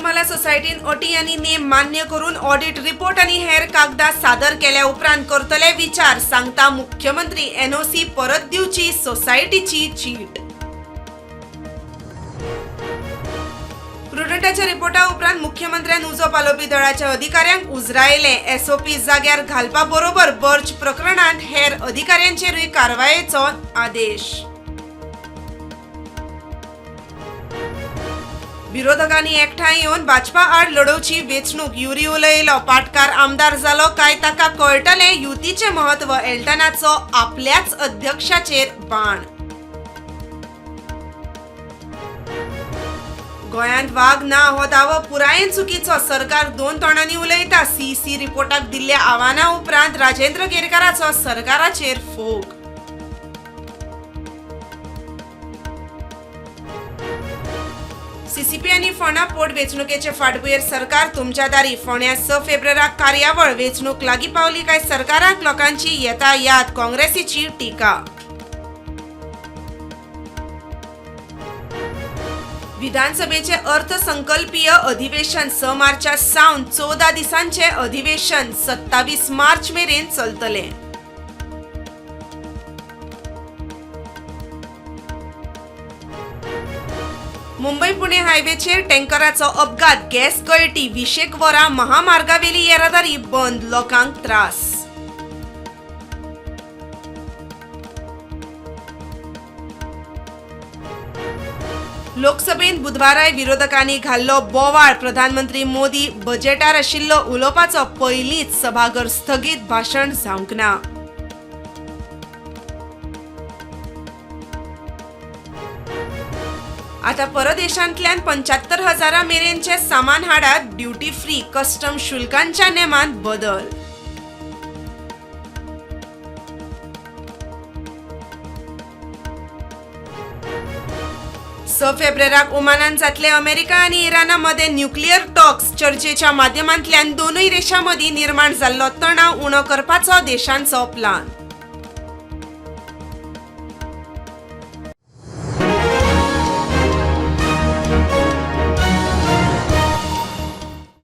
म्हाला सोसायटीन अटी आनी नेम मान्य करून ऑडिट रिपोर्ट आनी हेर कागदां सादर केल्या उपरांत करतले विचार, सांगता मुख्यमंत्री. एनओसी परत दिवची सोसायटीची चीट. प्रुडंटाच्या रिपोर्टा उपरांत मुख्यमंत्र्यान उजो पालोवपी दळाच्या अधिकाऱ्यांक उजरायले. एसओपी जाग्यार घालपा बरोबर बर्च प्रकरणांत हेर अधिकाऱ्यांचेरूय कारवायेचो आदेश. विरोधकांनी एकठांय येवन भाजपा आड लढोवची वेंचणूक. युरी उलयलो, पाटकार आमदार जालो काय ताका कळटलें युतीचें म्हत्व. एल्टनाचो आपल्याच अध्यक्षाचेर बाण. गोंयांत वाग ना हो दावो पुरायेन चुकीचो. सरकार दोन तोंडांनी उलयता. सीसी रिपोर्टाक दिल्ल्या आव्हाना उपरांत राजेंद्र केरकाराचो सरकाराचेर फोग. सीसीपी आनी फोंडा पोट वेंचणुकेचे फाटभुंयेर सरकार तुमच्या दारी. फोंड्या 6 फेब्रुवाराक कार्यावळ. वेंचणूक लागीं पावली काय सरकाराक लोकांची येता याद, काँग्रेसीची टिका. विधानसभेचे अर्थसंकल्पीय अधिवेशन 6 मार्चा सावन 14 दिसांचे अधिवेशन 27 मार्च मेरेन चलतलें. मुंबय पुणे हायवेचेर टँकराचो अपघात, गॅस गळटी, 20 वरां महामार्गावेली येरादारी बंद, लोकांक त्रास. लोकसभेंत बुधवाराय विरोधकांनी घाल्लो बोवाळ. प्रधानमंत्री मोदी बजेटार आशिल्लो उलोवपाचो पयलींच सभाघर स्थगीत, भाशण जावंक ना. आता परदेशांतल्यान 75,000 मेरेनचे सामान हाडात, ड्युटी फ्री, कस्टम शुल्कांच्या नेमांत बदल. स फेब्रुवाराक ओमानान जातले अमेरिका आनी इराणा मदें न्युक्लियर टॉक्स. चर्चेच्या माध्यमांतल्यान दोनूय देशां मदीं निर्माण जाल्लो तणाव उणो करपाचो देशांचो प्लान.